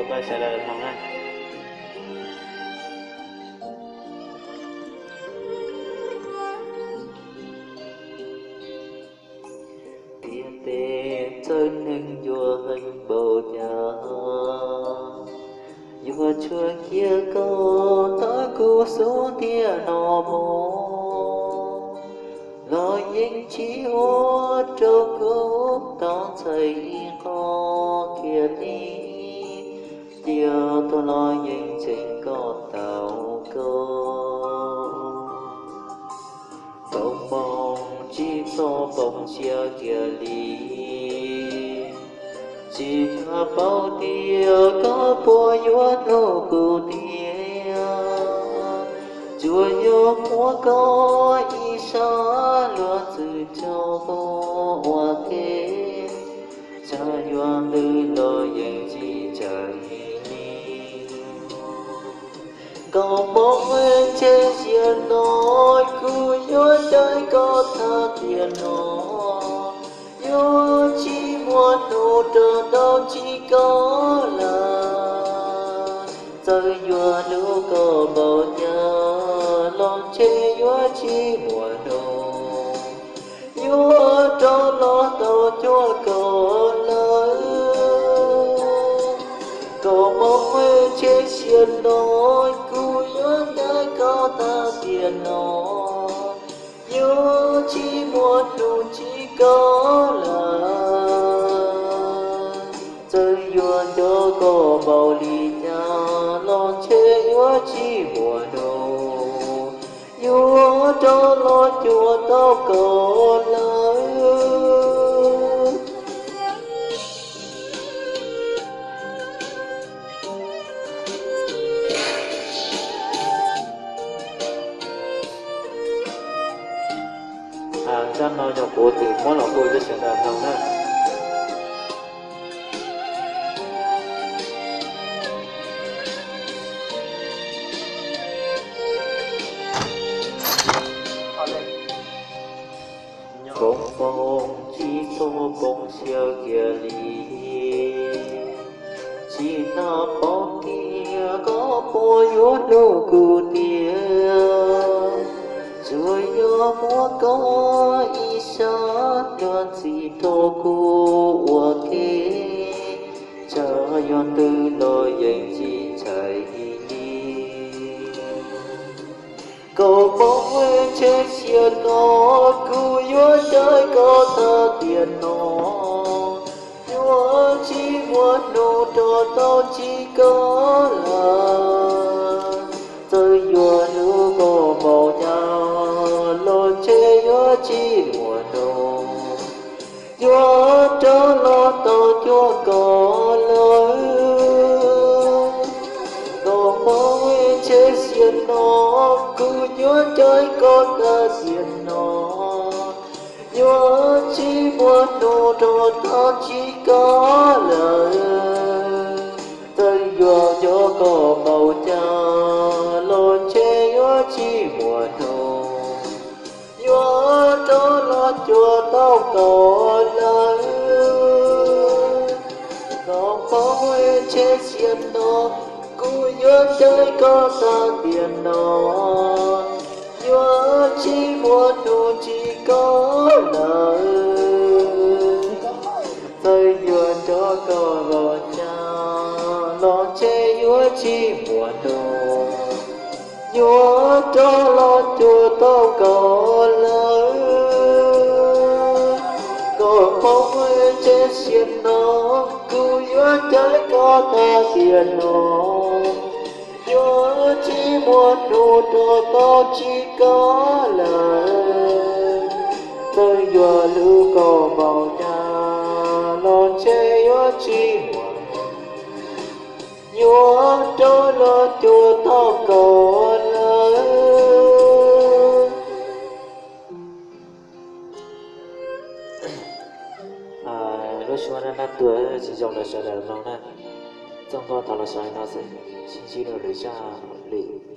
Pab sawv daws mloog na. Tiam tes txawj neeg yuav heev npaum cas, yuav tshuav kiag koj tawm kuv xub ntiag no mus, los yeej tsis ua rau kuv tau ntxhais ib qho kiag li. Tiam tuag los yeej ntseeg koj tau kawg. Tau moo tsis txhob poob siab kiag li. Tsis xav paub tias koj puas yuav hlub kuv tiag. Tsuas yog muab koj ib sab luag txwv rau kuv ua ke, tsam yuav ntws los yeej tsis tsawg li. Nkauj Hmoob ntshe sia no, kuv yuav caij koj tag tiam no, yuav tsis muaj hnub rau tau tsis koj lawm. Txawm yuav hlub koj npaum cas los ntshe yuav tsis muaj hnub yuav rov los tau cuag koj lawm. Nkauj Hmoob ntshe sia no, kuv yuav caij koj tag tiam no, yuav tsis muaj hnub tsis koj lawm. Txawm yuav nco koj npaum li cas los ntshe yuav tsis muaj hnub yuav rov los cuag tau koj lawm. Zaj no yog kuv tus muab los hu rau sawv daws mloog na. Nkauj Hmoob tsis txhob poob siab kiag li. Tsis xav paub tias koj puas yuav hlub kuv tiag. Tsuas yog muab koj ib sab luag txwv rau kuv ua ke, tsam yuav ntws los yeej tsis tsawg li. Nkauj Hmoob ntshe sia no, kuv yuav caij koj tag tiam no, yuav tsis muaj hnub rov tau tsis koj lawm. Txawm yuav hlub koj npaum cas los ntshe yuav tsis muaj hnub yuav rov los tau cuag koj lawm. Nkauj Hmoob ntshe sia no, kuv yuav caij koj tag tiam no, yuav tsis muaj hnub rov tau tsis koj lawm. Txawm yuav nco koj npaum cas los ntshe yuav tsis muaj hnub yuav rov los cuag tau koj lawm. Nkauj Hmoob ntshe sia no, kuv yuav caij koj tag tiam no, yuav tsis muaj hnub tsis koj lawm. Txawm yuav nco koj npaum cas los ntshe yuav tsis muaj hnub yuav rov los cuag tau koj lawm. Nkauj Hmoob ntshe sia no, kuv yuav caij koj tag tiam no, yuav tsis muaj hnub rov tau tsis koj lawm. Txawm yuav hlub koj npaum cas los ntshe yuav tsis muaj hnub yuav rov los cuag tau koj lawm. Lub suab nab nab tuag tsis zoo rau sawv daws mloog na. Txoj nkauj tau los xaus li no xwb, sib ntsib dua lwm zaj lwm